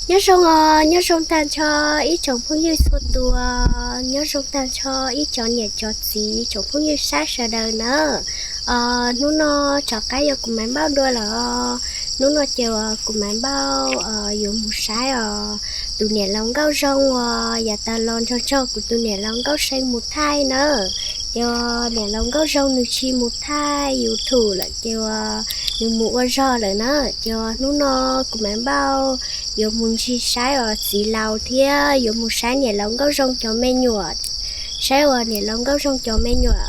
Nyob zoo os, nyob zoo tag nrho ib tsoom phooj ywg txhua tus, nyob zoo tag nrho ib cov niam cov txiv tsoom phooj ywg saib sawv daws nawb. Hnub no rov qab yog kuv Maiv Npauj dua lawm os. Hnub no ces uas kuv Maiv Npauj yuav mus saib os tus niam laus Nkauj Zoo uas yav tas los nrog nrog kuv tus niam laus Nkauj See mus thaij nawb. Ces uas niam laus Nkauj Zoo nws tsis mus thaij YouTube lawm ces uas nws mus ua zog lawm na. Ces uas hnub no kuv Maiv Npauj yuav mus ncig saib uas txiv laus thiab yuav mus saib niam laus Nkauj Zoo cov me nyuam, saib uas niam laus Nkauj Zoo cov me nyuam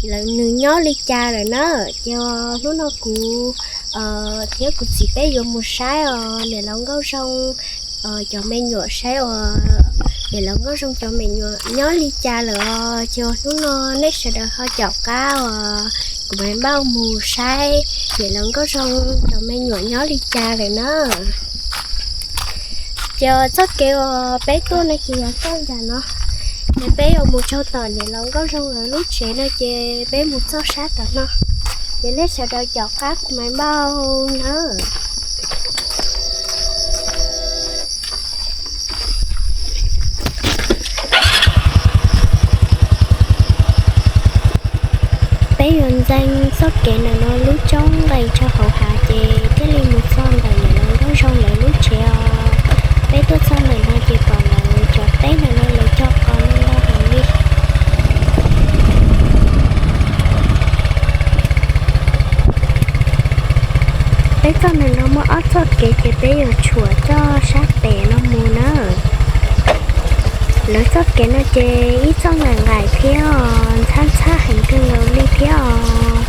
lawv nws nyob li cas lawm na. Ces uas hnub no kuv thiab kuv txiv peb yuav mus saib os niam laus Nkauj Zoo cov me nyuam, saib uas niam laus Nkauj Zoo cov me nyuam nyob li cas lawm os. Ces uas hnub no nej sawv daws ho caum qab uas kuv Maiv Npauj mus saib niam laus Nkauj Zoo cov me nyuam nyob li cas lawm na. Ces txoj kev uas peb tuaj no ces yog txoj nram no, ces peb yuav mus txog tom niam laus Nkauj Zoo lawv lub tsev no ces peb mus txog sab tom no. Ces nej sawv daws caum qab kuv Maiv Npauj na. Peb yuav ntxeev txoj kev ntawm no lub roob nqes rau hauv hav ces thiaj li mus txog ntawm niam laus Nkauj Zoo lawv lub tsev os. Peb tuaj txog ntawm no ces pom lawv cov teb ntawm no lawv cog qos ntau heev li. Peb txoj ntawm no muaj ob txoj kev ces peb yuav tshuam txoj sab pem no mus na. Lawv txoj kev no ces ib txoj nqaim nqaim thiab os, ntxhab ntxhab heev kawg nkaus li thiab os.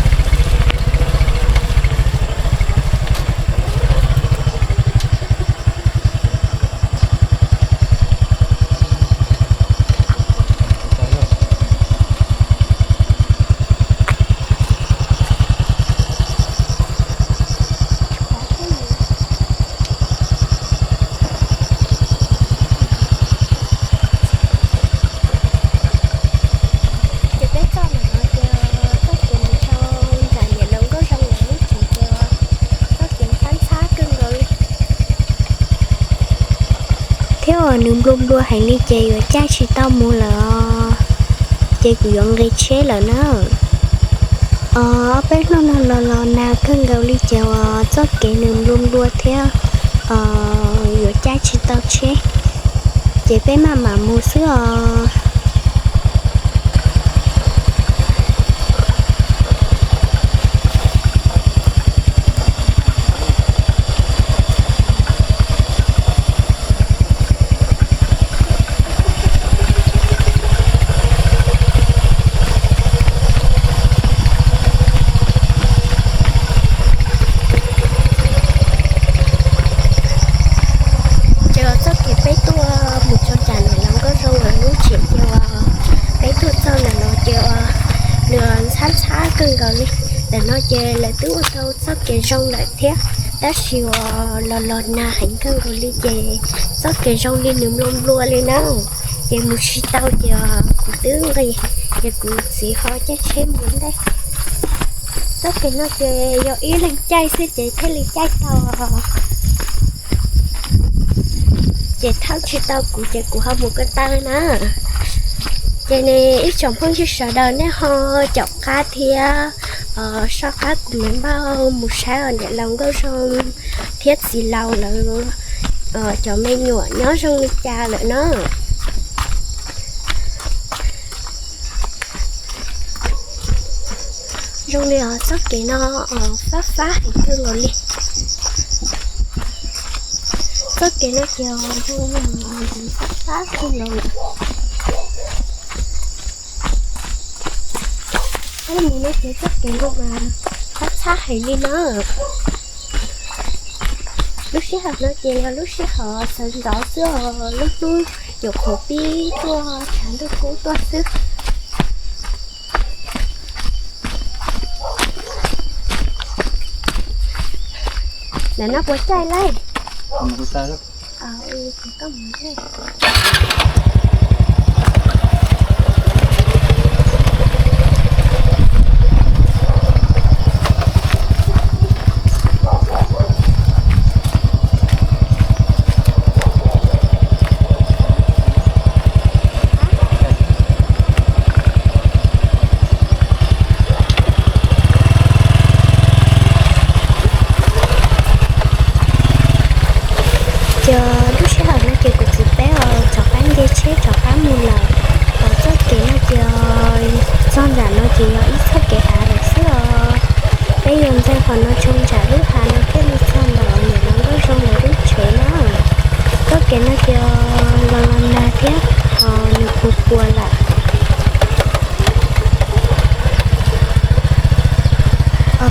Ces peb txoj ntawm no ces txoj kev mus rau nram niam laus Nkauj Zoo lawv lub tsev ces txoj kev ntxhab ntxhab kawg nkaus li. Thiab uas nws nplua nplua heev li ces yuav caij tsis tau mus lawm os. Ces kuv yuav nqis tsheb lawm na. Ob peb hnub no los los nag kawg nkaus li ces uas txoj kev nws nplua nplua thiab yuav caij tsis tau tsheb, ces peb maj mam mus xwb os. Ces txoj kev peb tuaj mus txog nram niam laus Nkauj Zoo lawv lub tsev ces uas peb tuaj txog ntawm no ces uas nws ntxhab ntxhab kawg nkaus li. Ntawm no ces lawv twb ua tau txoj kev zoo lawm thiab, tab sis uas los los nag heev kawg nkaus li ces txoj kev zoo li nws nplua nplua li na. Ces mus tsis tau ces kuv twb nqis, ces kuv txiv ho caij tsheb mus ntej. Txoj kev no ces yog ib leeg caij xwb ces thiaj li caij tau, ces thaub tsis tau kuv ces kuv ho mus ko taw na. Ces ne ib tsoom phooj ywg sawv daws nej ho caum qab thiab soj qab kuv Maiv Npauj mus saib os niam laus Nkauj Zoo thiab txiv laus lawv cov me nyuam nyob zoo li cas lawm na. Zoo li os txoj kev no fab fab heev kawg nkaus li. Txoj kev no ces zoo li fab fab kawg nkaus li. Mus no ces txoj kev no mas txhab txhab heev li na. Lub sij hawm no ces yog lub sij hawm sawv ntxov xwb os, lub hnub nyuam qhuav pib tuaj tshav ntuj kub tuaj xwb. Ntawm no puas caij lauj? Ces tsheb rov qab mus lawm. Txoj kev no ces txog nram no ces yog ib txoj kev av lawm xwb os. Peb yuav ntxeev qhov no tshoo nram lub hav no thiaj li txog ntawm niam laus Nkauj Zoo lawv lub tsev na. Txoj kev no ces los los nag thiab, nws puas puas lawm.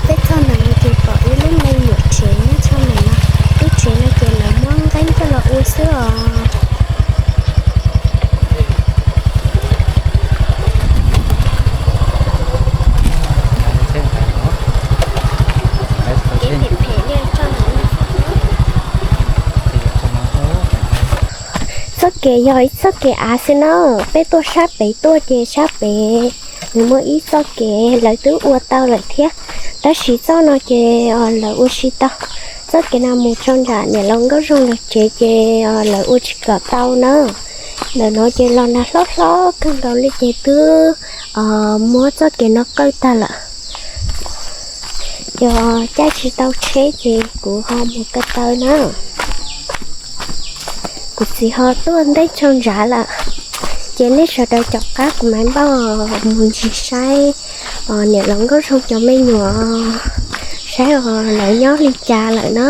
Peb txog ntawm no ces pom ib lub me nyuam tsev nyob tshaj ntawm no. Lub tsev no ces lawv muab nqeeb coj los ua xwb os. Txoj kev yog ib txoj kev av xwb na. Peb tuaj sab pem tuaj ces sab pem nws muaj ib txoj kev lawv twb ua tau lawm thiab, tab sis txoj no ces lawv ua tsis tau. Txoj kev no mus rau nram niam laus Nkauj Zoo lawv tsev ces lawv ua tsis kom tau na. Ntawm no ces los nag hlob hlob kawg nkaus li ces twb muab txoj kev no qawj tag lawm. Ces caij tsis tau tsheb ces kuv ho mus ko taw na. Kuv txiv ho tuaj ntej tshau ntsav lawm, ces nej sawv daws caum qab kuv mam npaj mus ntsis saib niam laus Nkauj Zoo cov me nyuam, saib os lawv nyob li cas lawm na.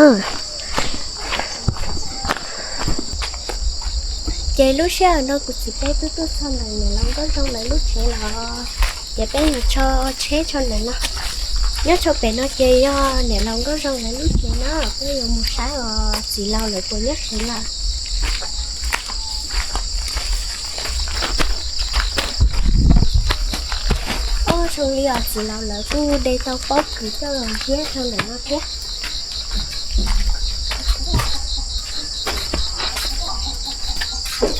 Ces lub sij hawm no kuv txiv peb twb tuaj txog ntawm niam laus Nkauj Zoo lawv lub tsev lawm, ces peb mus tso tsheb tso ntawm no. Nyob tso pem no ces yog niam laus Nkauj Zoo lawv lub tsev na, peb yuav mus saib os txiv laus lawv puas nyob tsev lawm. Ob zoo li os, txiv laus lawv kuj de tau pob kws coj los ziab rau ntawm no thiab.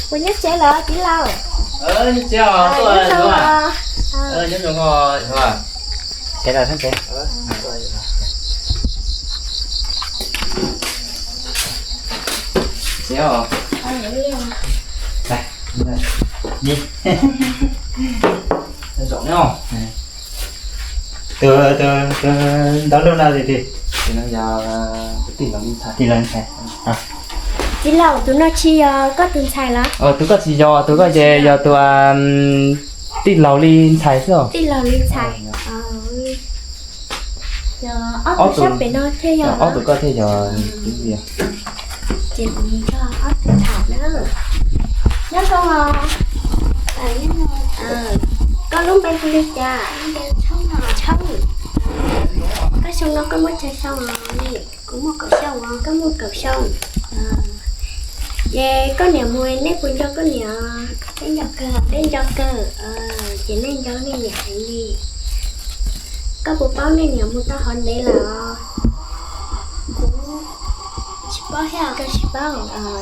Puas nyob tsev lawm txiv laus? Nyob tsev os, nyob zoo. Tus ntawd lub no tiag tiag. Tij laug, tus no tsis yog koj tus ntxhais los? Tus koj tsis yog, tus koj ces yog tus tij laug li ntxhais xwb. Tij laug li ntxhais. Ob tus sab pem no thiaj yog, ob tus koj thiaj yog. Ces kuv nrog ob tug tham na. Nyob zoo os. Koj lub npe hu li cas? Tshoob. Koj xyoo no koj muaj tsawg xyoo os? Kuv muaj kaum xyoo. Koj muaj kaum xyoo. Ces koj niam mus nej puas nco koj niam? Peb nco kawg. Peb nco kawg. Ces nej nco nej niam heev li. Koj puas paub nej niam mus tau hov ntev lawm os? Kuv tsis paub thiab. Koj tsis paub?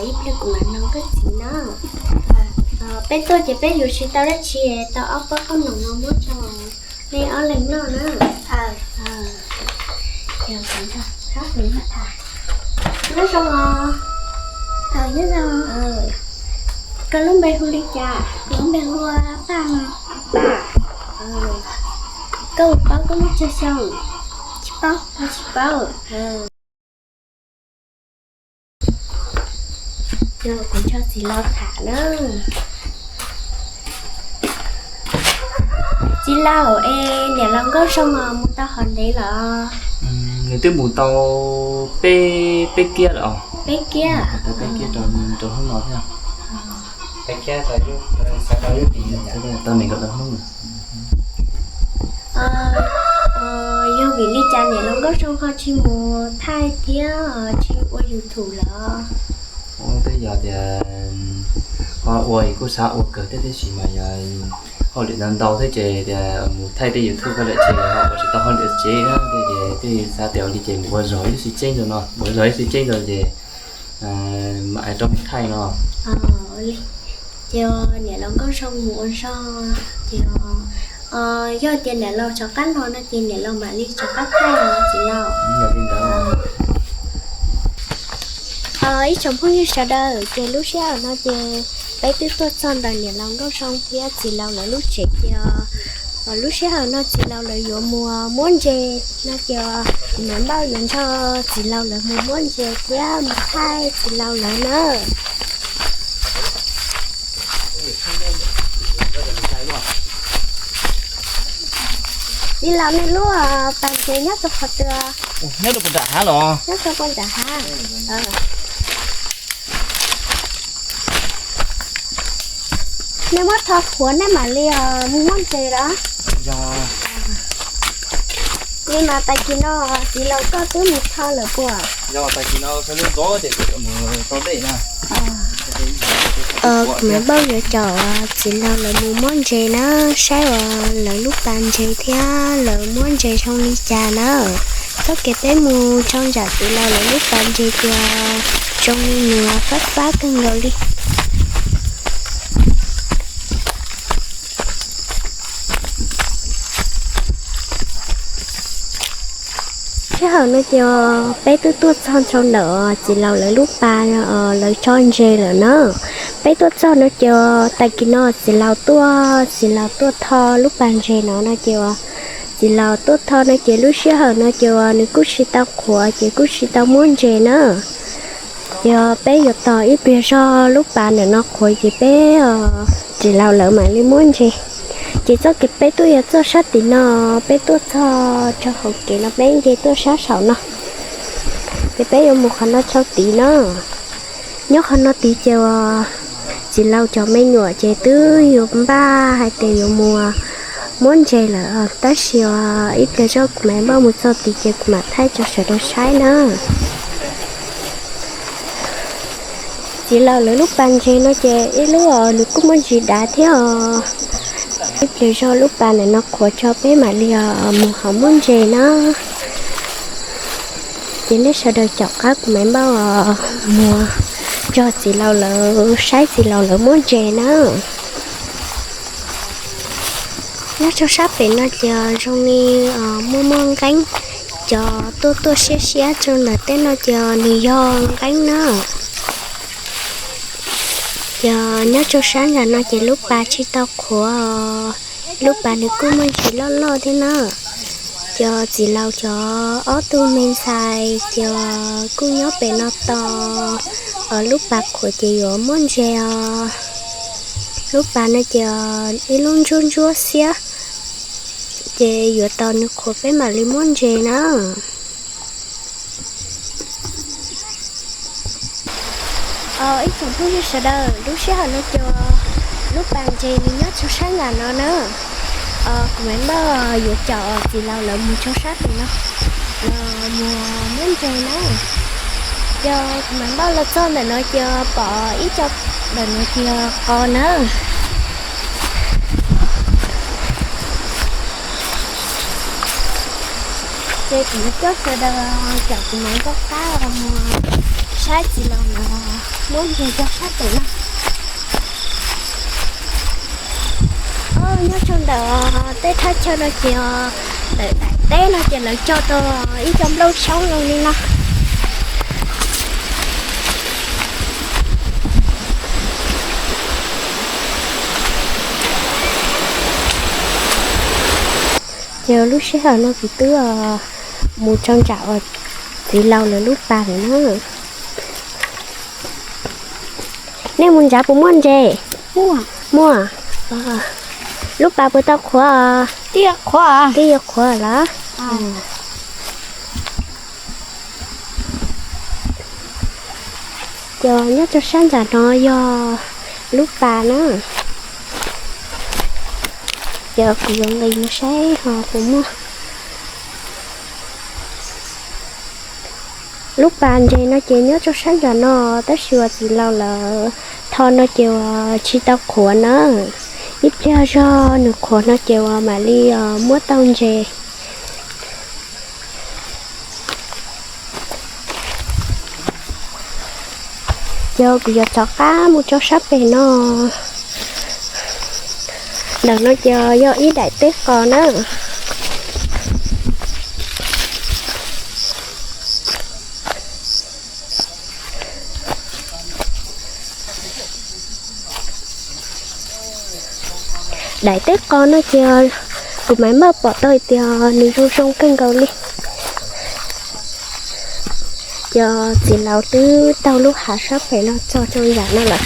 Ib pliag kuv mam nug koj txiv na. Peb tuaj ces peb yuav tsis tau dab tsi, tau ob pob qhob noom no muab rau nej ob leeg noj na. Nyob zoo os. Koj lub npe hu li cas? Kuv lub npe hu Paj. Paj. Koj puas paub koj muaj tsawg xyoo? Tsis paub. Tsis paub. Kuv nrog txiv laus tham na. Txiv laus, es niam laus Nkauj Zoo os mus tau hov ntev lawm? Nws twb mus tau peb, peb kiab lawm os. Peb kiab? Tau peb kiab rau, rau hnub no thiab. Tau nees nkaum tau hnub. Yog vim li cas niam laus Nkauj Zoo ho tsis mus thaij thiab tsis ua YouTube lawm? Twb yog tias ho ua kuj xav ua kawg thiab, tiam sis mas yog hauj lwm ntau ntau thiab ces tias mus thaij tej YouTube ko lawm ces ho ua tsis tau hauj lwm tsev na, ces twb xav tias ua li ces mus ua zog ib lub xib ceeb rau no, mus ua zog ib lub xib ceeb rau ces mam rov mus thaij no. Ces niam laus Nkauj Zoo mus ua zog ces yog tias niam laus rov qab los no ces niam laus mam li rov qab thaij os txiv laus. Ib tsoom phooj ywg sawv daws, ces lub sij hawm no ces peb twb tuaj txog ntawm niam laus Nkauj Zoo thiab txiv laus lawv lub tsev ces lub sij hawm no txiv laus lawv yuav mus muab ntses no ces kuv mam npaj yuav nrog txiv laus lawv mus muab ntses thiab mus thaij txiv laus lawv na. Txiv laus, nej lub pas ntses nyob rau qhov twg? Nyob rau puag nram hav los? Nyob rau puag nram hav. Nej muab tho qhuav nej mam li mus muab ntses los? Yog li mas tag kis no txiv laus koj twb mus tho lawm puas? Yog, tag kis no lub ntxov ces kuv mus tau dej na. Kuv mam npauj yuav caum txiv laus lawv mus muab ntses na, saib uas lawv lub pas ntses thiab lawv muab ntses zoo li cas na. Txoj kev peb mus tso ntsam txiv laus lawv lub pas ntses tias zoo li nws fab fab kawg nkaus li. Sij hawm no ces peb twb tuaj txog rau ntawm txiv laus lawv lub pas lawv tso ntses lawm na. Peb tuaj txog no ces tag kis no txiv laus tuaj, txiv laus tuaj tho lub pas ntses no no ces txiv laus tuaj tho no ces lub sij hawm no ces nws kuj tsis tau qhuav ces kuj tsis tau muab ntses na. Ces peb yuav tos ib pliag zog lub pas ntawm no qhuav ces peb, txiv laus lawv mam li muab ntses. Ces txoj kev peb tuaj yuav txoj sab tim no, peb tuaj txog rau hauv kev no peb nce tuaj sab saum no. Ces peb yuav mus qhov no tshau tid na. Nyob qhov no tid ces txiv laus cov me nyuam ces twb yuav npaj hais tias yuav mus muab ntses lawm, tab sis ib pliag zog kuv mam npauj mus txog tid ces kuv mam thaij rau sawv daws saib na. Txiv laus lawv lub pas ntses no ces ib lub nws kuj muaj ntsis dav thiab os. Ib pliag zog lub pas ntawm no qhuav tso peb mam li mus hauv muab ntses na. Ces nej sawv daws caum qab kuv mam npauj mus nrog txiv laus lawv saib txiv laus lawv muab ntses na. Nyob rau sab pem no ces zoo li muaj muaj nqeeb, cov tuaj tuaj siab siab rau ntawm tej no ces nws yog nqeeb na. Ces nyob rau sab nram no ces lub pas tsis tau qhuav, lub pas nws kuj muaj ntsis loj loj thiab na. Ces txiv laus cov ob tug me ntxhais ces kuj nyob pem no tos lub pas qhuav ces yuav muab ntses os. Lub pas no ces ib lub ntsuab ntsuab xiab, ces yuav tos nws qhuav peb mam li muab ntses na. Ib tsoom phooj ywg sawv daws, lub sij hawm no ces lub pas ntses nws nyob rau sab nram no na. Kuv mam npauj yuav caum txiv laus lawv mus rau sab tim no los mus muab ntses na. Ces kuv mam npauj los txog ntawm no ces pom ib co ntawm no ces qos na. Ces kuv coj sawv daws caum kuv mam npauj qab mus saib txiv laus lawv muab ntses rau sab tim no. Nyob rau ntawm tej thaj chaw no ces ntawm daim teb no ces lawv cog tau ib co nplooj xyoob zoo li no. Ces lub sij hawm no kuv twb mus rau nram uas txiv laus lawv lub pas lawm na. Nej mus nrad puas muaj ntses? Muaj. Lub pas puas tau qhuav? Twb yuav qhuav los? Ces nyob rau sab nram no yog lub pas na. Ces kuv yuav nqis mus saib ho puas muaj. Lub pas ntses no ces nyob rau sab nram no, tab sis uas txiv laus lawv tho no ces uas tsis tau qhuav na. Ib pliag zog nws qhuav no ces uas mam li muab tau ntses. Ces kuv yuav rov qab mus rau sab pem no. Ntawm no ces yog ib daim teb qos na. Daim teb qos no ces kuv mam npaj pom tau hais tias nws zoo zoo kawg nkaus li. Ces txiv laus twb taug lub hav sab pem no txog rau nram no lawm.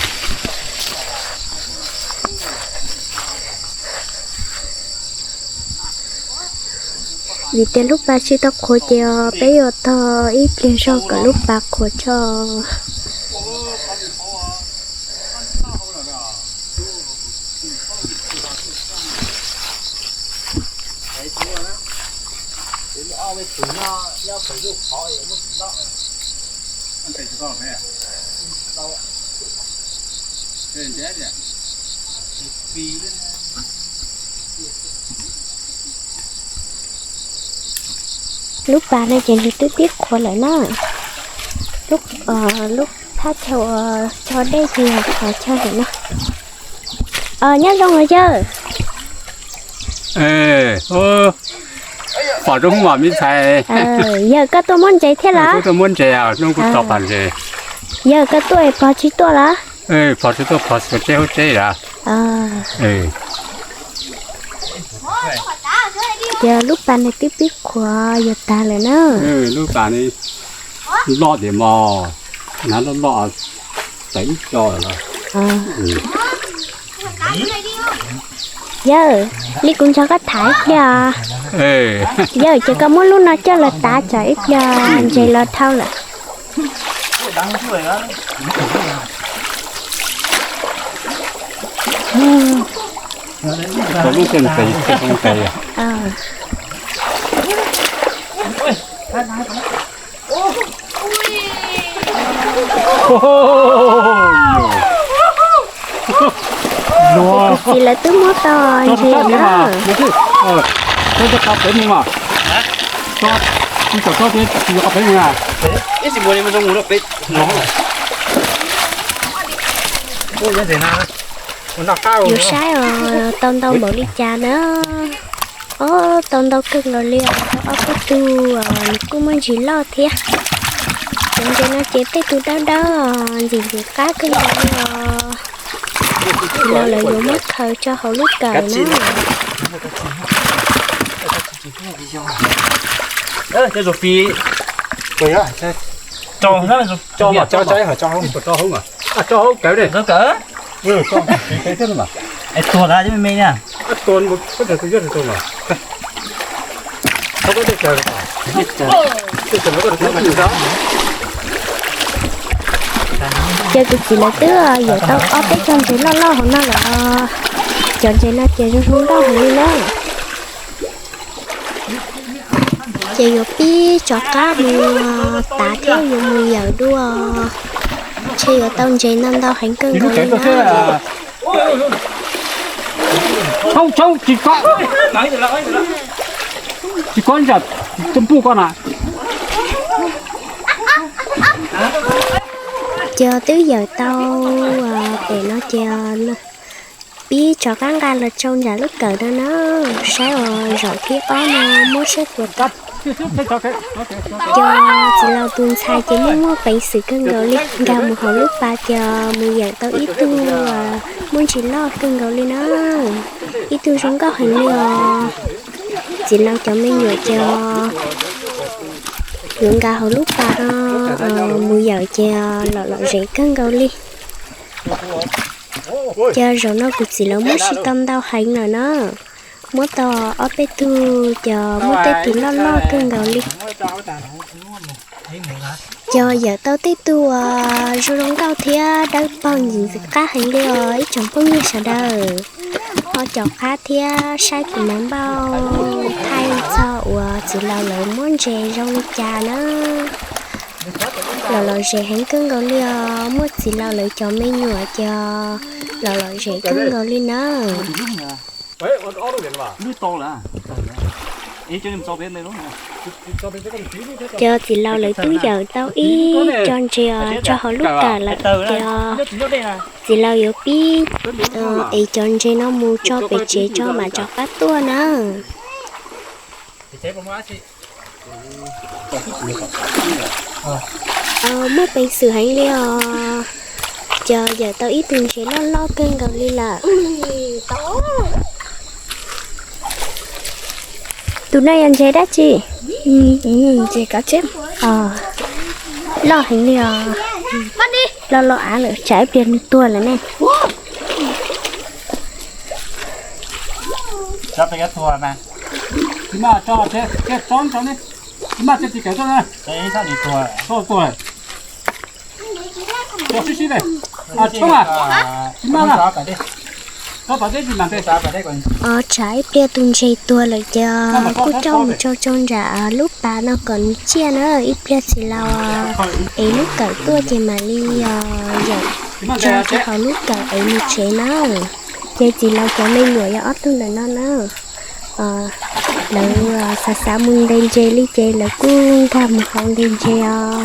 Vim tias lub pas tsis tau qhuav ces peb yuav tog ib pliag zog kom lub pas qhuav tso. Lub pas no ces nws twb pib qhuav lawm na. Lub, lub thaj chaw uas cho dej ces yog qhov chaw ntawm no. Nyob zoo os yawg. Pom zoo mas me ntxhais. Yawg koj tuaj muab ntses thiab los? Kuv tuaj muab ntses, hnub kuv txog pom ntses. Yawg koj tuaj pog tsis tuaj los? Pog tsis tuaj, pog xuas tsheb hauv tsheb lawm. Ces lub pas nws twb pib qhuav yuav tag lawm na. Lub pas loj tiag mog, hnav loj loj tawm ib co lawm. Yawg, li kuv nrog koj tham ib pliag. Yawg, ces koj muab lub no coj los tav tsam ib pliag ntses los dhau lawm. Kuv txiv lawv twb muab tau ntses na. Yuav saib os, tau ntau npaum li cas na. Ob, tau ntau kawg nkaus li os, tau ob peb tug, nws kuj muaj ntsis loj thiab. Cov ntses no ces tej tug dawb dawb, ntxim ntxim qab kawg nkaus li os. Tsis los lawv yuav muab khaws tso hauv lub kawm na. Ces kuv txiv lawv twb yuav tau ob peb cov ntses loj loj hauv no lawm. Cov ntses no ces zoo zoo nkauj heev li na. Ces yuav pib rov qab mus tav thiab yuav mus yawm dua. Ntshe yuav tau ntses ntau ntau heev kawg nkaus li na. Ces twb yawm tau pem no ces pib rov qab nqa los tsau nram lub kawm no na, saib os zaum thib ob no muab saib puas tau. Cov txiv laus tus ntxhais ces muaj muaj peev xwm kawg nkaus li, nkag mus hauv lub pas ces mus yawm tau ib tug muaj ntsis loj kawg nkaus li na, ib tug zoo nkauj heev li os. Txiv laus cov me nyuam ces yuav nkag hauv lub pas no mus yawm ces lom lom zem kawg nkaus li. Ces zaum no kuv txiv lawv muab sib tau ntau heev lawm na, muab tau ob peb tug ces muaj tej tus loj loj kawg nkaus li. Ces yawm tau tej tug uas zoo zoo nkauj thiab dawb paug ntxim ntxim qab heev li os ib tsoom phooj ywg sawv daws. Ho caum qab thiab saib kuv niam npauj thaij txog uas txiv laus lawv muab ntses zoo li cas na. Lom lom zem heev kawg nkaus li os, muaj txiv laus lawv cov me nyuam ces lom lom zem kawg nkaus li na. Ces txiv laus lawv twb yawm tau ib co ntses tso hauv lub kawm lawm ces txiv laus yuav pib ev cov ntses no mus tso pem tsev tso mam rov qab tuaj na. Muaj peev xwm heev li os. Ces yawm tau ib tug ntses loj loj kawg nkaus li lawm. Tus no yog ntses dab tsi? Ntses kav tseb. Loj heev li os. Loj loj av lawm, tsam ib pliag nws tuag lawm ne. Tsis maj tso, tso ne, tsis maj tso tsis kawm tso na. Tso tuag, tso sib sib ne. Tshoob a, tsis maj na. Tso tom teb tsis mam ntes. Tsam ib pliag tus ntses tuag lawm ces kuj coj mus tso tsau nram lub pas no kom nws ciaj na. Ib pliag txiv laus ev lub kawm tuaj ces mam li yawm tso rau hauv lub kawm ev mus tsev na. Ces txiv laus cov me nyuam yog ob tug ntawm no na. Lawv xav xav mus ntes ntses li ces lawv kuj nkag mus hauv ntes ntses os.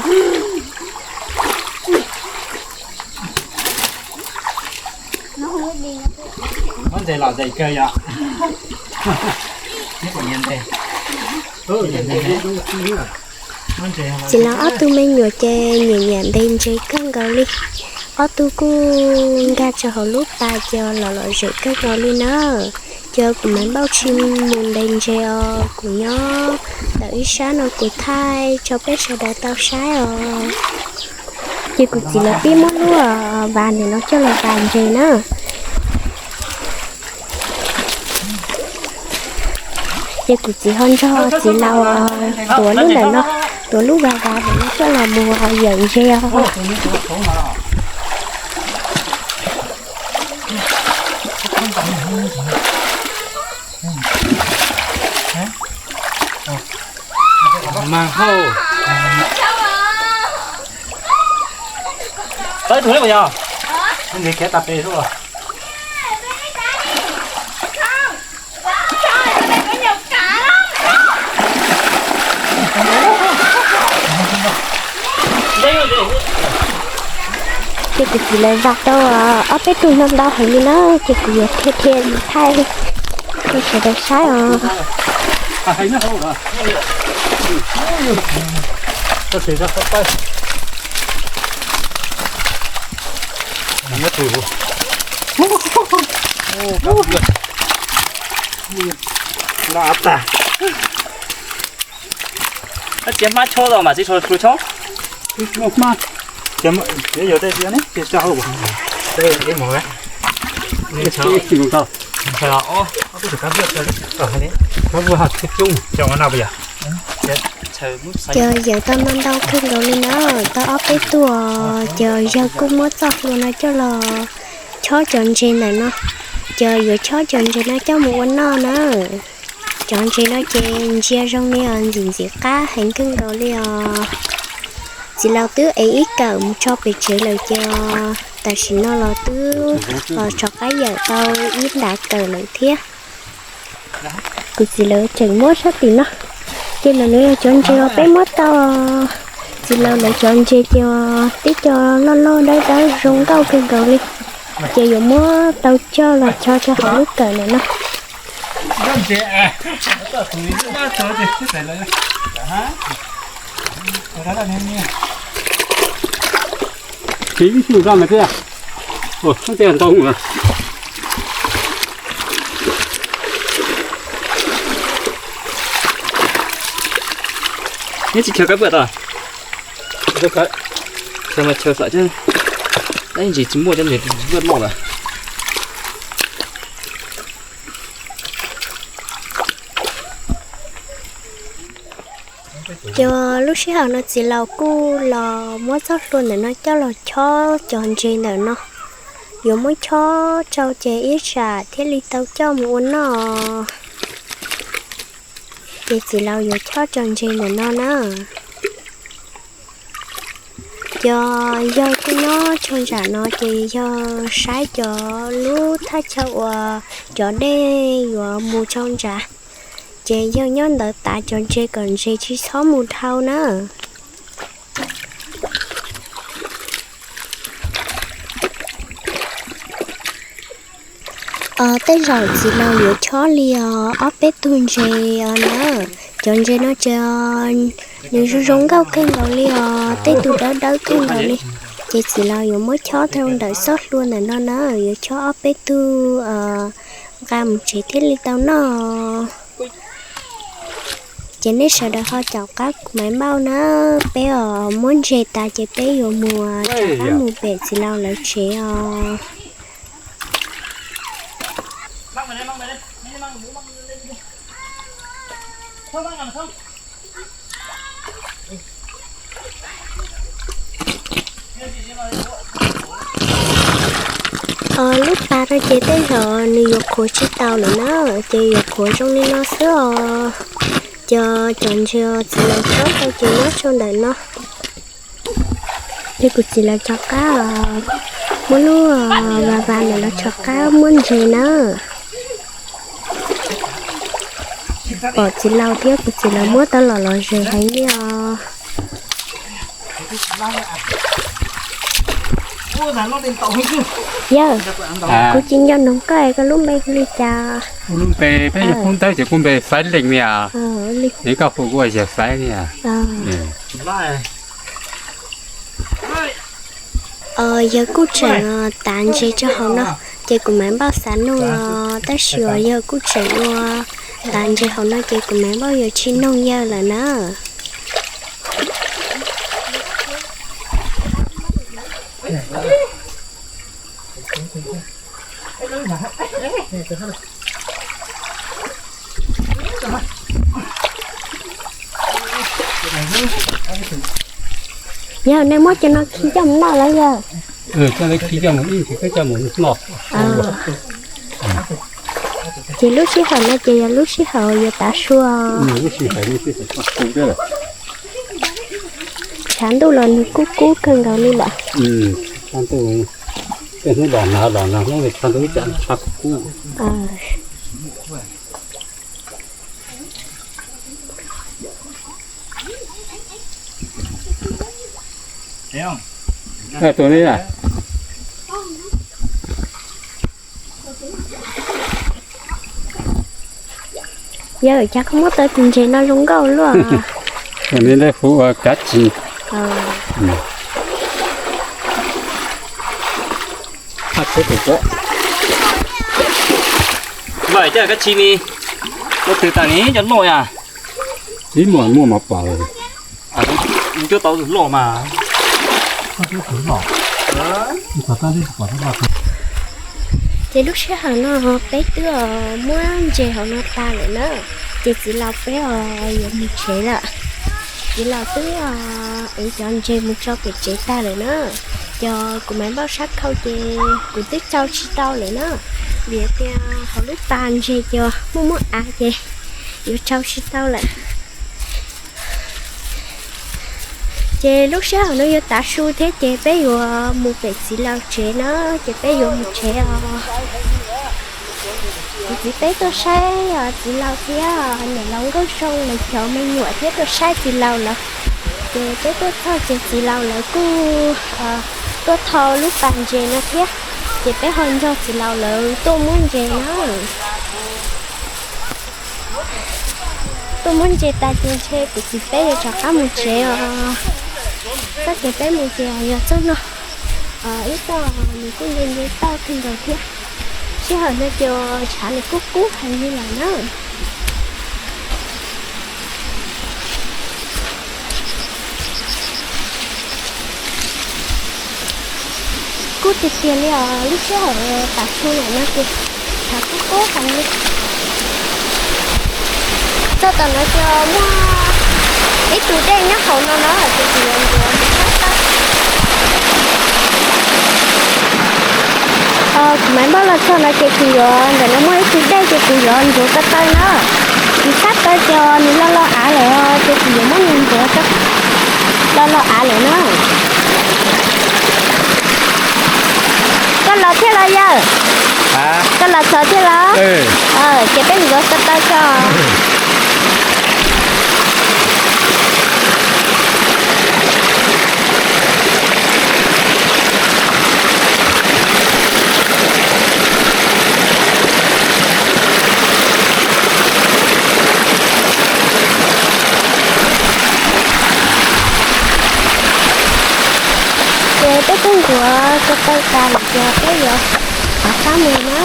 Txiv laus ob tug me nyuam ces nyiam nyiam ntes ntses kawg nkaus li. Ob tug kuj nkag rau hauv lub pas ces los lom zem kawg nkaus li na. Ces kuv Maiv Npauj tsis mus ntes ntses os, kuv nyob ntawm ib sab no kuv thaij rau peb sawv daws tau saib os. Ces kuv txiv lawv pib muab lub vas ntawm no coj los vas ntses na. Ces kuv txiv ho nrog txiv laus tuav lub ntawm no, tuav lub vas vas ntawm no coj los mus yawm ntses os. Mas hauj. Tau ib tug li puas yog? Nws khiav tas pes lawm. Ces kuv txiv lawv vam tau ob peb tug no ntau heev li na, ces kuv yuav dhia dhia mus thaij rau sawv daws saib os. Txiav hmab chob los mas txiv tso hlua chob. Ces yawm tau ntau ntau kawg nkaus li na, tau ob peb tug, ces yawg kuj muab txoj hlua no coj los chob cov ntses ntawm no, ces yuav chob cov ntses no coj mus ua noj na. Cov ntses no ces ntsia zoo li os ntxim ntxim qab heev kawg nkaus li os. Txiv laus twb ev ib kawm mus tso pem tsev lawm ces tam sim no los twb los rov qab yawm tau ib ntav kawm lawm thiab. Kuv txiv lawv tseem muab sab tim no, ces ntawm no yog cov ntses uas peb muab tau. Txiv laus lawv cov ntses ces tib co loj loj dawb dawb zoo nkauj kawg nkaus li, ces yuav muab tau coj los chob rau hauv lub kawm ntawm no. Tsis ib xyuj zoj mas thiab. Ua, tej ntau. Neb tsis chaw kab pwm tau? Chaw mas chaw xwb, tab sis tsis muaj cov ntses luaj loj lawm. Ces lub sij hawm no txiv laus kuj los muab txoj hlua ntawm no coj los chob cov ntses ntawm no. Yuav muab chob rau ces ib tsam thiaj li tau coj mus ua noj. Ces txiv laus yuav chob cov ntses ntawm no na. Cov yawg kuj nyob rau nram no ces yawg saib cov lub thaj chaw uas cov dej yuav mus rau nrad, ces yawg nyob ntawd tav cov ntses kom ntses tsis txhob mus dhau na. Tej zaum txiv laus yuav chob li os ob peb tug ntses os na. Cov ntses no ces nws zoo zoo nkauj kawg nkaus li os, tej tus dawb dawb kawg nkaus li. Ces txiv laus yuav muab chob rau ntawm txoj hlua ntawm no na, yuav chob ob peb tug nqa mus tsev thiaj li tau noj. Ces nej sawv daws ho caum qab kuv Maiv Npauj na, peb os muab ntses tas ces peb yuav mus rov qab mus pem txiv laus lawv tsev os. Lub pas no ces tej zaum nws yuav qhuav tsis tau lawm na, ces yuav qhuav zoo li no xwb os. Ces cov ntses txiv laus tsob tau ces nyob rau ntawm no. Ces kuv txiv lawv rov qab muab lub vas vas ntawm no rov qab muab ntses na. Pom txiv laus thiab kuv txiv lawv muab tau los los zes heev li os. Yawg, kuv tsis nco ntsoov koj es koj lub npe hu li cas? Kuv lub npe peb cov Hmoob Dawb ces kuv npe Faib Leej li os. Es koj hu kuv ua Yawg Faib li os. Yawg kuj tseem tav ntses rau hauv no, ces kuv Maiv Npauj xav nug los tab sis uas yawg kuj tseem ua tav ntses hauv no ces kuv Maiv Npauj yuav tsis nug yawg lawm na. Yog nej muab cov no khi coj mus noj los yog? Coj mus ib ntsis peb coj mus noj. Ces lub sij hawm no ces yog lub sij hawm yuav tav su. Tshav ntuj los nws kub kub kawg nkaus li lawm. Tej hnub los nag los nag hnub li tshav ntuj ib tsam tshav kub kub. Tus ni, yawg cas koj muab tau tus ntses no zoo nkauj luaj. Tus ni lawv hu ua kab tsi. Vaj, cas kab tsi ni, ua twg tas ni cov loj yas? Ib muaj muaj mas pom. Cuab tau loj mas. Ces lub sij hawm no peb twb muab ntses hauv no tas lawm na, ces txiv laus peb os yuav mus tsev lawm. Txiv laus twb ev cov ntses mus tso pem tsev tas lawm na. Ces kuv Maiv Npauj sab khau ces kuv twb tsau tsis tau lawm na, vim tias hauv lub pas ntses ces muaj muaj av ces yuav tsau tsis tau lawm. Ces lub sij hawm no yuav tav su thiab ces peb yuav mus pem txiv laus tsev na, ces peb yuav mus tsev os. Kuv txiv peb tuaj saib txiv laus thiab niam laus Nkauj Zoo lawv cov me nyuam thiab tuaj saib txiv laus lawv. Ces peb tuaj txog ces txiv laus lawv kuj tuaj thau lub pas ntses no thiab, ces peb ho nrog txiv laus lawv tuaj muab ntses na. Tuaj muab ntses tas ces ntshe kuv txiv peb yuav rov qab mus tsev os. Txoj kev peb mus ces yog txoj no, ib txoj nws kuj nce nce toj kawg nkaus thiab. Sij hawm no ces tshav nws kub kub heev li lawm na. Kub tiag tiag li os, lub sij hawm tav su lawm no ces tshav kub kub heev li. Txog tom no ces muaj ib tug dej nyob hauv no na, ces kuv yuav ntxuav mus sab taw. Kuv Maiv Npauj los txog no ces kuv yuav, ntawm no muaj ib tug dej ces kuv yuav ntxuav ko taw na. Kuv sab taw ces nws lo lo av lawm ces kuv yuav muab nws ntxuav lo lo av lawm na. Koj los thiab los yawg? Koj los txog thiab los? Ces peb ntxuav ko taw tso. Ces peb twb ntxuav ko taw tas lawm ces peb yuav rov qab mus na.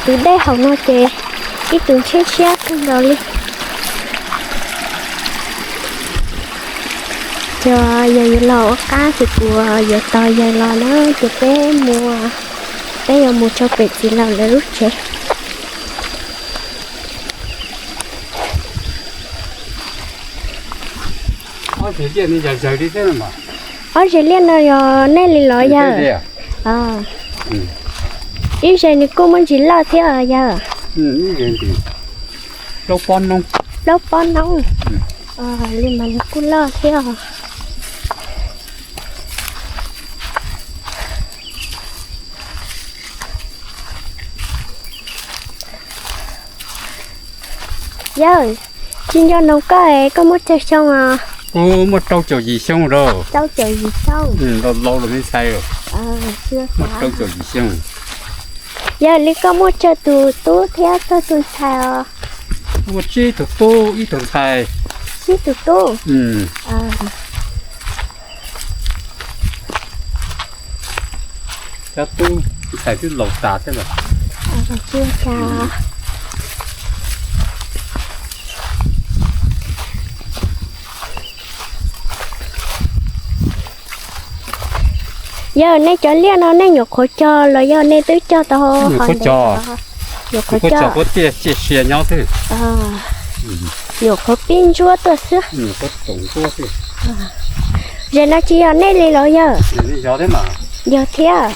Tus dej hauv no ces ib tug ntshiab ntshiab kawg nkaus li. Yog yawg yuav los ua qab ces kuv yuav tos yawg los na, ces peb mus, peb yuav mus rau pem txiv laus lawv lub tsev. Ob zeg liaj no yog nej li los yawg? Ib zeg nws kuj muaj ntsis loj thiab yawg. Plaub pob noob. Li mas nws kuj loj thiab. Yawg, tsis nco ntsoov koj es koj muaj tsawg xyoo os? Kuv muaj rau caum yim xyoo lawm. Rau caum yim xyoo. Laus laus lawm me ntxhais. Muaj rau caum yim xyoo. Yawg, li koj muaj tsawg tus tub thiab tsawg tus ntxhais os? Muaj tsib tug tub ib tug ntxhais. Tsib tus tub. Cov tub ntxhais twb laus tas thiab lawm. Yawg, nej cov liaj no nej nyuam qhuav cog los yog nej twb cog tau? Nyuam qhuav cog. Nyuam qhuav cog puab tiaj ciaj sia nyob xwb. Nyuam qhuav pib ntsuab tuaj xwb. Zem no tsis yog nej li los yawg? Yog thiab.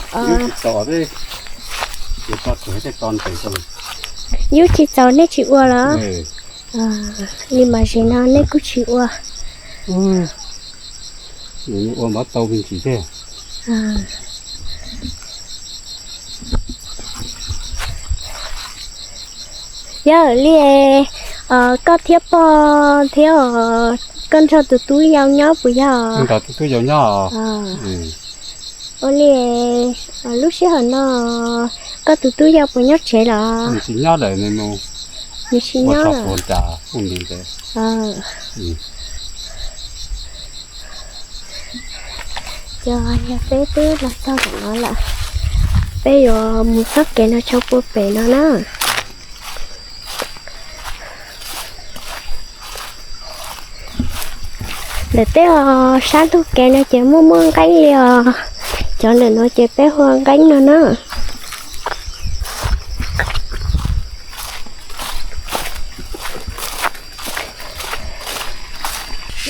Yus tsis txaus nej tsis ua los? Li mas zem no nej kuj tsis ua. Ua mas tau me ntsis thiab. Yog li, koj thiab pog thiab, koj nrog tus tub yau nyob puas yog? Nrog tus tub yau nyob. Ua li, lub sij hawm no koj tus tub yau puas nyob tsev los? Nws tsis nyob lawm, nws mus, nws tsis nyob lawm. Cov, yog peb twb los txog tom no lawm, peb yuav mus txoj kev no tshau pua pem no na. Ntawm tej os, sab ntug kev no ces muaj muaj nqeeb li os. Cov ntawm no ces peb hu ua nqeeb no na.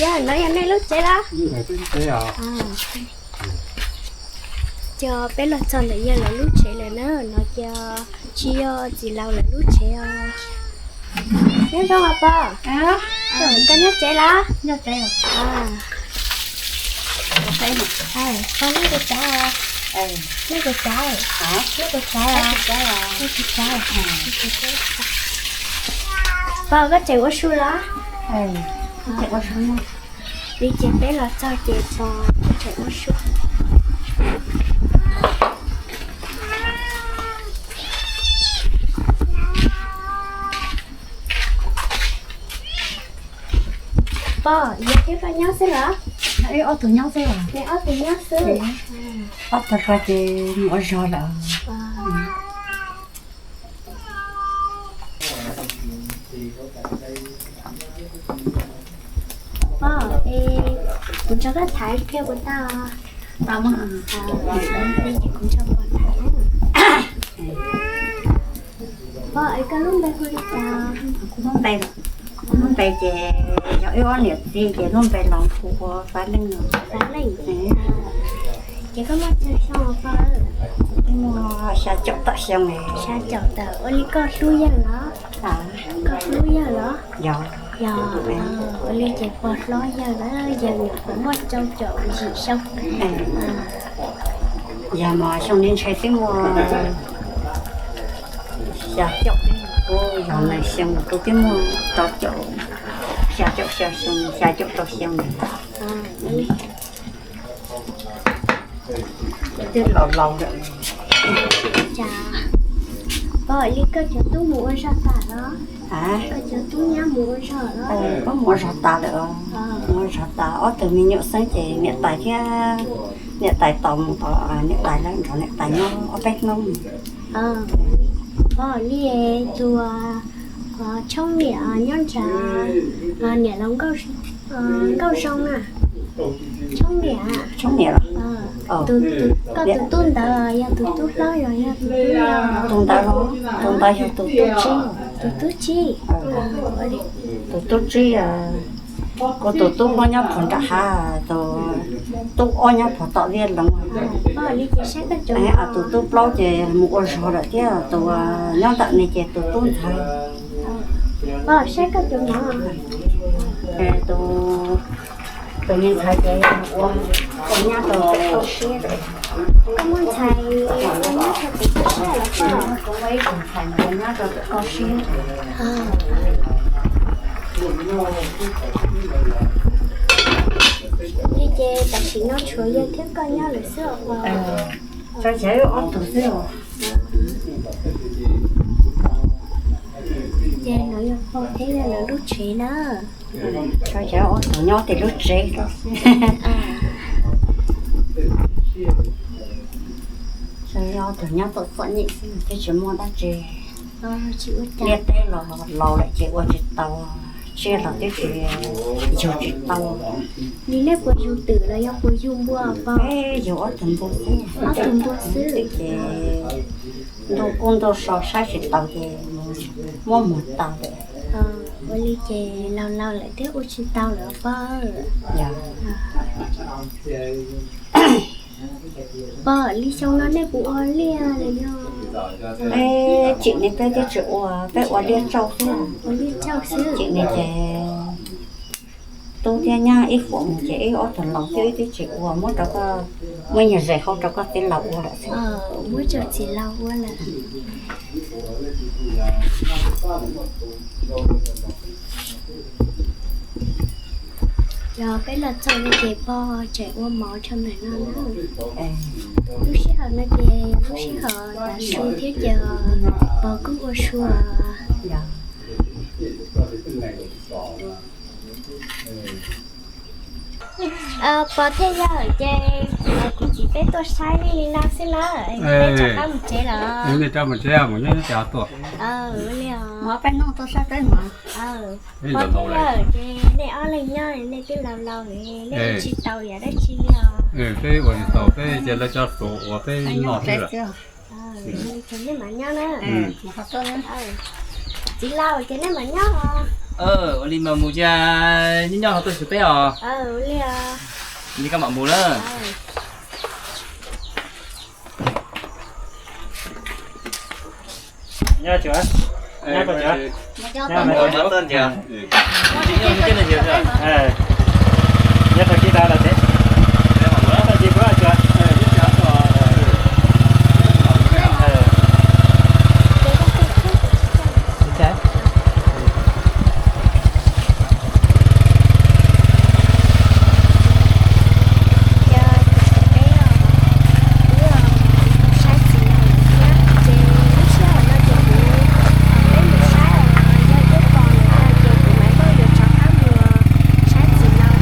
Yog, no yog nej lub tsev los? Cov, peb los txog ntawm yawg lawv lub tsev lawm na, no ces tsis yog txiv laus lawv lub tsev os. Nyob zoo os pog. Koj nyob tsev los? Pog, nej ua cas? Nej ua cas? Nej ua cas? Pog, koj tseem ua su los? Li ces peb los txog ces pog tseem ua su. Pog, yog thiab koj nyob xwb los? Wb ob tug nyob xwb. Neb ob tug nyob xwb. Ob tug ko ces mus ua zog lawm. Pog, es kuv nrog koj tham kiag puas tau? Tau mas. Kuv nrog pog tham. Pog, es koj lub npe hu li cas? Kuv lub npe, kuv lub npe ces yog wb ob niam txiv ces lub npe los hu ua Fab Leej no. Fab Leej. Ces koj muaj tsawg xyoo pog? Muaj xya caum tawm xyoo. Xya caum tawm. Ua li koj hlub yawg los? Koj hlub yawg los? Yog. Yog. Ua li ces pog hlob yawg lawm, yawg nyuam qhuav muaj rau caum yim xyoo. Yog mas xyoo no ntshe twb muaj xya caum, yog nees xyoo rau twb muaj rau caum, xya caum xya xyoo, xya caum rau xyoo. Twb laus laus lawm. Pog, li koj cov tub mus ua zog tas los? Koj cov tub nyab mus ua zog los? Koj mus ua zog tas lawm. Mus ua zog tas, ob tug me nyuam xeeb ces niam tais thiab, niam tais tos mus tod, niam tais lawv nrog niam tais nyob ob peb hnub. Pog, li tus tshoob niam nyob nrad, niam laus Nkauj Zoo na. Tshoob Niam los? Koj tus tub ntawd yog tus tub hlob los yog tus tub yau? Tus ntawd los, tus ntawd yog tus tub tsib. Tus tub tsib. Tus tub tsib, kuv tus tub hlob nyob puag nram hav, tus tub ob nyob puag tom Viaj Loov. Tus tub plaub ces mus ua zog lawm thiab, tus nyob ntawm ne ces tus tub ntxhais. Tus, tus me ntxhais ces ua, ua nyab rau tus tub tsib. Koj muaj ntxhais ua nyab rau tus tub tsib los? Kuv muaj ib tug ntxhais ua nyab rau tus tub tsib. Li ces tam sim no tshuav yawg thiab koj nyob lawm xwb os? Tso, ces wb ob tug xwb os. Ces no yog pog thiab yawg lawv lub tsev na. Tso, ces ob tug nyob tim lub tsev xwb. Ob tug nyob txom txom nyem xwb, twb tsis muaj dab tsi. Liaj teb los laus lawm ces ua tsis tau, tsiaj los twb tsis yug tsis tau. Nim nej puas yug twm los yog puas yug npua pog? Yug ob tug npua xwb. Ob tug npua xwb. Ces ntuj kuj ntuj so saib tsis taus ces muab muag tau lawm. Ua li ces laus laus lawm thiab ua tsis tau lawm pog. Pog, li xyoo no nej puas ua liaj los yog? Peb tsim ne peb twb tsis ua, peb ua liaj tsauj xwb. Ua liaj tsauj xwb. Tsim ne ces tub thiab nyab ib huam mus ces ib ob tug laus xwb, ib twb tsis ua, muab rau koj, muab nyuag zes hau rau koj txiv laus ua lawm xwb. Muab rau txiv laus ua lawm. Yog peb los txog no ces pog tseem ua mov rau ntawm no na. Lub sij hawm no ces lub sij hawm tav su thiab ces pog kuj ua sua. Pog thiab yawg, ces kuv txiv peb tuaj saib nej li no xwb na, peb rov qab mus tsev los? Nej rov mus tsev, mus nyob nyob tsev tuaj. Ua li os. Peb noj tuaj saib peb mas. Pog thiab yawg, ces nej ob leeg nyob nej twb laus laus, nej ua tsis tau yam dab tsi li os. Peb ua tsis tau, peb ces lawv cov hluas ua peb noj xwb. Ces nej mam nyob na. Txiv laus, ces nej mam nyob os. Ua li mas mus cia, nyob nyob ho tuaj xyuas peb os. Ua li os. Ua li koj mam mus na. Nyob tsuas, nyob tsuas, nyob tsuas. Nyob tsuas kib dab los tsev. Ces peb, peb saib txiv laus thiab, ces lub sij hawm no ces kuv, peb mus saib os, yog twb pom lawm no ces kuv mam li yuav rov qab mus saib txiv laus thiab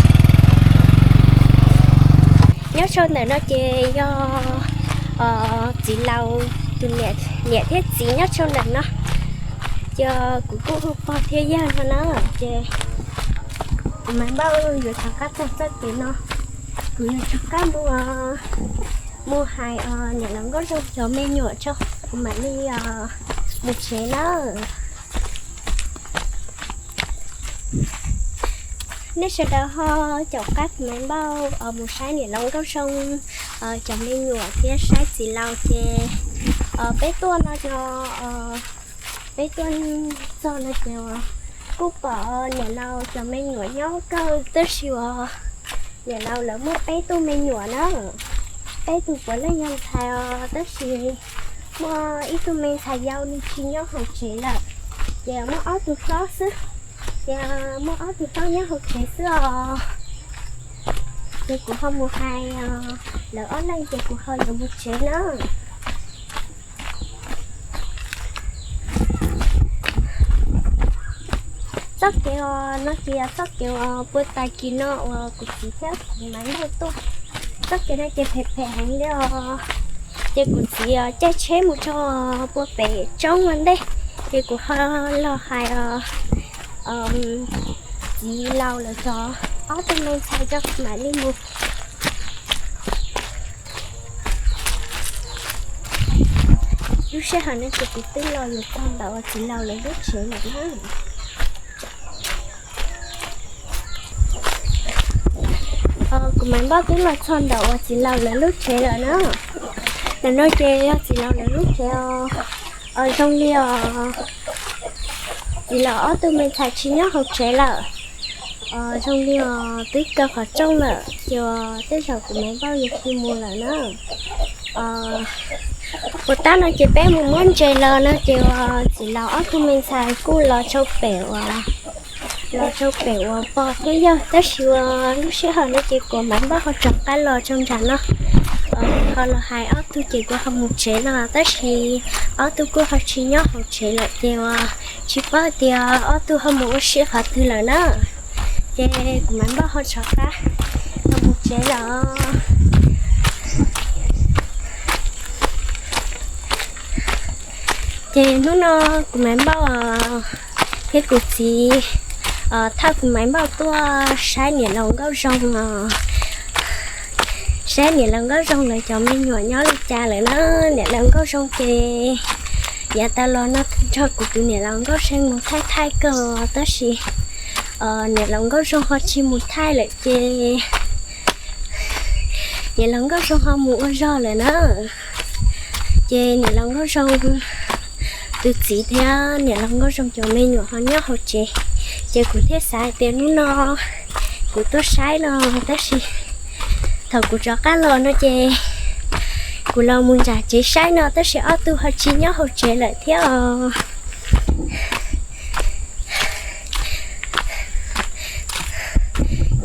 niam laus nkauj zoo cov me nyuam tso kuv mam li mus tsev na. Nyob sau ntawm no ces yog txiv laus tus niam thiab txiv nyob sau ntawm no. Ces kuv kuj hu pog thiab yawg no na, ces kuv Maiv Npauj yuav rov qab txog txoj kev no, kuv yuav rov qab mus, mus hais niam laus nkauj zoo cov me nyuam tso, kuv mam li mus tsev na. Nej sawv daws ho caum qab Maiv Npauj mus saib niam laus nkauj zoo cov me nyuam thiab saib txiv laus ces peb tuaj no yog, peb tuaj txog no ces kuj pom niam laus cov me nyuam nyob kawg tab sis uas niam laus lawv muaj peb tug me nyuam na, peb tug puav leej yog ntxhais os tab sis muaj ib tug me ntxhais yau nws tsis nyob hauv tsev lawm, ces muaj ob tug hlob xwb, ces muaj ob tug hlob nyob hauv tsev xwb os. Ces kuv ho mus hais lawv ob leeg ces kuv ho yuav mus tsev na. Txoj kev no ces yog txoj kev uas puag ta kis no uas kuv txiv thiab kuv Maiv Npauj tuaj. Txoj kev no ces phem phem heev li os. Ces kuv txiv caij tsheb mus txog puag pem roob ua ntej, ces kuv ho los hais txiv laus lawv cov ob tug me ntxhais tso mam li mus. Lub sij hawm no ces kuv twb los yuav txog ntawm uas txiv laus lawv lub tsev lawm na. Kuv Maiv Npauj twb los txog ntawm uas txiv laus lawv lub tsev lawm na. Ntawm no ces yog txiv laus lawv lub tsev os. Zoo li os, txiv laus ob tug me ntxhais tsis nyob hauv tsev lawm. Zoo li os twb kaw qhov rooj lawm ces tej zaum kuv Maiv Npauj yuav tsis mus lawm na. Puas tab no ces peb mus muab ntses los no ces uas txiv laus ob tug me ntxhais kuj los rau pem uas, los rau pem uas pog thiab yawg, tab sis uas lub sij hawm no ces kuv Maiv Npauj ho rov qab los rau nram no. Ho los hais ob tug ces kuv ho mus tsev no tab sis ob tug kuj ho tsis nyob hauv tsev lawm ces uas tsis paub tias ob tug ho mus ua si qhov twg lawm na. Ces kuv Maiv Npauj ho rov qab los mus tsev lawm. Ces hnub no kuv Maiv Npauj thiab kuv txiv thauj kuv Maiv Npauj tuaj saib niam laus Nkauj Zoo os. Saib niam laus Nkauj Zoo lawv cov me nyuam nyob li cas lawm na. Niam laus Nkauj Zoo ces yav tas los no nrog kuv tus niam laus Nkauj Zoo mus thaij thaij kawg tab sis niam laus Nkauj Zoo ho tsis mus thaij lawm ces niam laus Nkauj Zoo ho mus ua zog lawm na. Ces niam laus Nkauj Zoo tus txiv thiab niam laus Nkauj Zoo cov me nyuam ho nyob hauv tsev, ces kuv thiaj xav hais tias hnub no kuv tuaj saib no, tab sis thaum kuv rov qab los no ces kuv los mus nram tsev saib no tab sis ob tug ho tsis nyob hauv tsev lawm thiab os.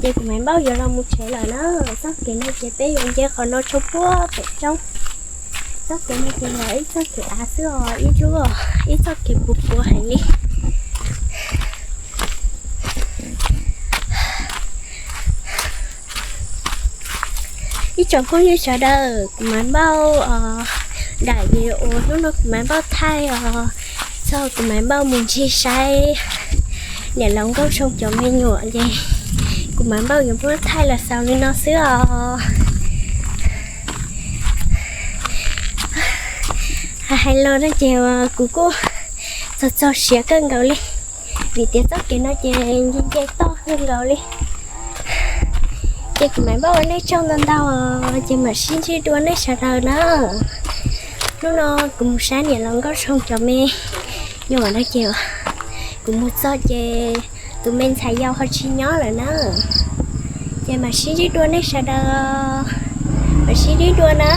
Ces kuv Maiv Npauj yuav los mus tsev lawm na. Txoj kev no ces peb yuav nce qhov no rau puag pem roob. Txoj kev no ces yog ib txoj kev av xwb os, ib lub, ib txoj kev puv puav heev li. Ib tsoom phooj ywg sawv daws, kuv Maiv Npauj daim video hnub no kuv Maiv Npauj thaij os, txog kuv Maiv Npauj mus ncig saib niam laus Nkauj Zoo cov me nyuam ces kuv Maiv Npauj yuav muab thaij los xaus li no xwb os. Hais hais los no ces kuv kuj txog txog siav kawg nkaus li, vim tias txoj kev no ces nce nce toj kawg nkaus li. Ces kuv Maiv Npauj ua nej tsaug ntau ntau, ces mam sib ntsib dua nej sawv daws na. Hnub no kuv mus saib niam laus Nkauj Zoo cov me nyuam no ces kuv mus txog ces tus me ntxhais yau ho tsis nyob lawm na. Ces mam sib ntsib dua nej sawv daws, mam sib ntsib dua na.